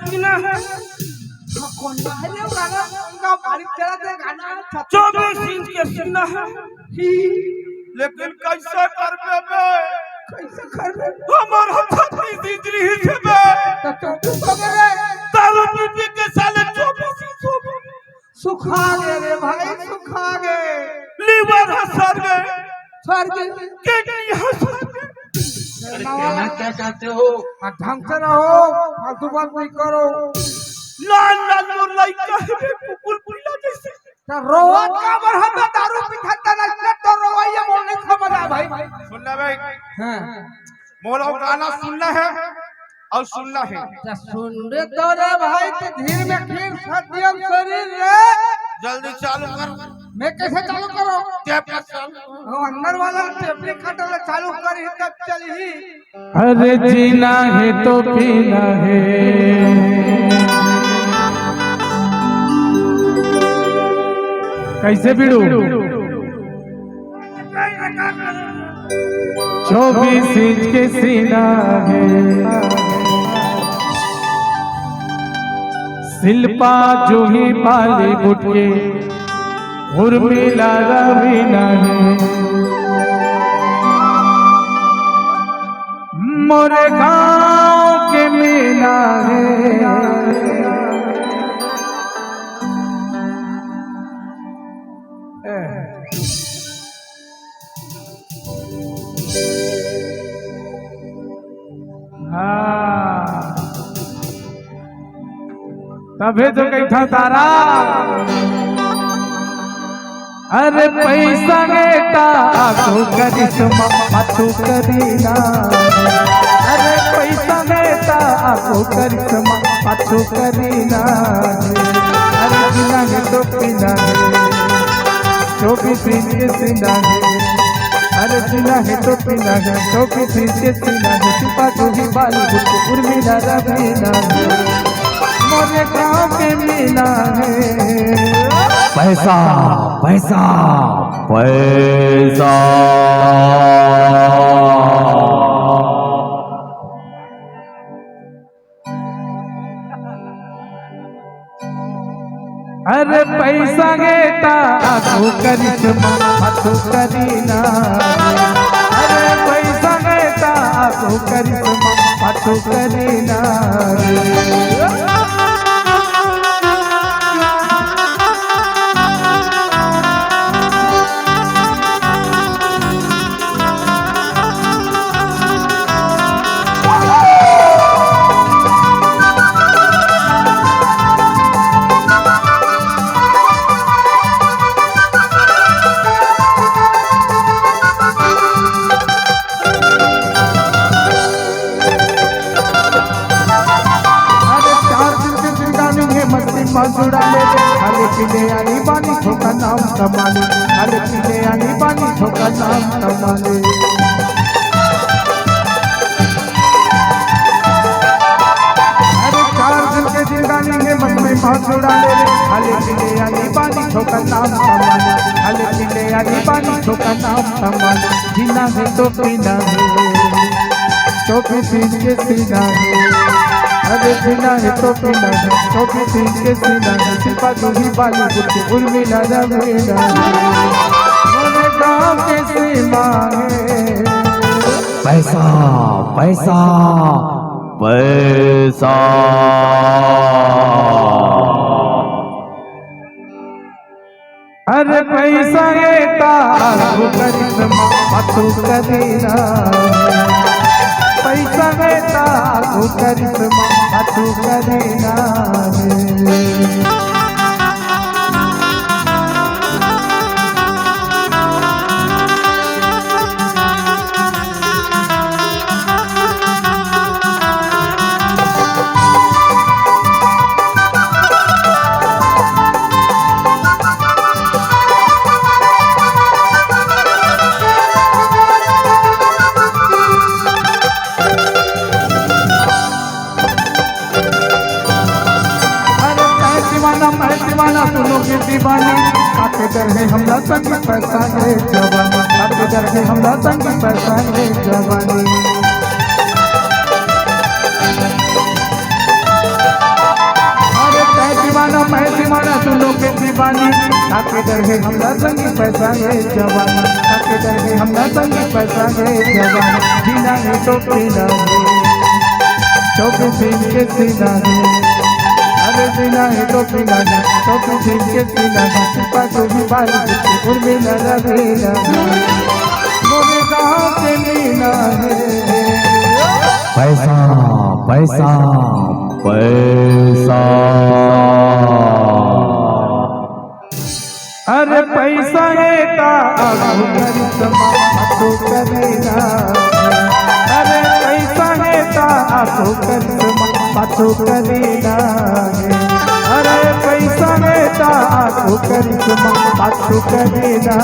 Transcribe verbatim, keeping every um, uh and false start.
पीना है। हाँ, कौन गा है रे वो गाना? कौन गा? भारी चला दे गाना। चौबीस इंच के सीना है। ही। लेकिन कैसे करबे बे? कैसे करबे? हमर छत्तीस इंच रही थे बे। तो चौबीस हो गए रे। दारू पी पी के साले चौबीस इंच हो गए। सुखा गए रे भाई, सुखा गए। लिवर है सर गए। सर गए। किडनी है सर गए। अरे कहना क्या चाहते हो? हाँ, ढंग से रहो, फालतू बात नहीं करो। लाल लाल मोर लइका है रे, कुकुर पिला जैसे। तो रोवत का बर हम दारू पीथन त नहीं, तो रोवैया बोल नहीं समझ आ भाई। सुन ले भाई। हाँ। मोला वो गाना सुनना है और सुनना है। तो सुन बे तो रे भाई, तो धीर में खीर सत्यम शरीर रे। जल्दी चालू कर। मैं कैसे चालू करूँ? टेप कर चालू। वो अंदर वाला टेप रिकॉर्डर चालू कर ही तब चली। अरे जीना है तो पीना है। कैसे पीड़ू? चौबीस इंच के सीना है। शिल्पा जूही बॉलीवुड के उर्मिला रवीना है। मोरे गांव के मीना है। हाँ। तभे तो कहिथा तारा। अरे पैसा नेता आगू करिश्मा पाछू करीना। अरे पैसा नेता आगू करिश्मा पाछू करीना। अरे बिना है तो पीना है। चौबीस इंच के सीना है। अरे जीना है तो पीना है, चौबीस इंच के सीना है, शिल्पा जूही बॉलीवुड के उर्मिला रवीना है। मोरे गांव के मीना है। पैसा, पैसा, पैसा। अरे पैसा नेता आगू करिश्मा पाछू करीना। अरे पैसा नेता आगू करिश्मा पाछू करीना। अरे चार दिन के जिंदगानी है, मस्ती में जुड़ा ले रे। खाले पीले आनी बानी, ठोका नाम कमाले। खाले पीले आनी बानी, ठोका नाम कमाले। अरे चार दिन के जिंदगानी है, मस्ती में जुड़ा ले रे। खाले पीले आनी बानी, ठोका नाम कमाले। खाले पीले आनी बानी, ठोका नाम कमाले। जीना है तो पीना है, चौबीस इंच के सीना है। अरे जीना है तो पीना है, चौबीस इंच के सीना है। शिल्पा जूही बॉलीवुड के उर्मिला रवीना है। मोरे गांव के सीमा है। पैसा, पैसा, पैसा। अरे पैसा नेता आगू करिश्मा पाछू करीना। पैसा नेता आगू करिश्मा पाछू करीना। अरे तै दीवाना, मैं दीवाना, दोनों की दीवानी। काटे डर है हमला संग पैसा है जवानी। काटे डर है हमला संग पैसा है जवानी। के डर हे हमला संगी पैसा हे जवान, के डर हे हमला संगी पैसा हे जवान, जीना हे तो पीना हे, चौबीस दिन के सीना हे, अरे जीना हे तो पीना हे, चौबीस दिन के सीना हे, कृपा तो ही बाल उर्मी न रवेला, मोरे गाँव के मीना हे। पैसा, पैसा, पैसा। अरे पैसा हे ता आगू करिश्मा पाछू करेला। अरे पैसा हे ता आगू करिश्मा पाछू करेला। अरे पैसा हे ता आगू करिश्मा पाछू करेला।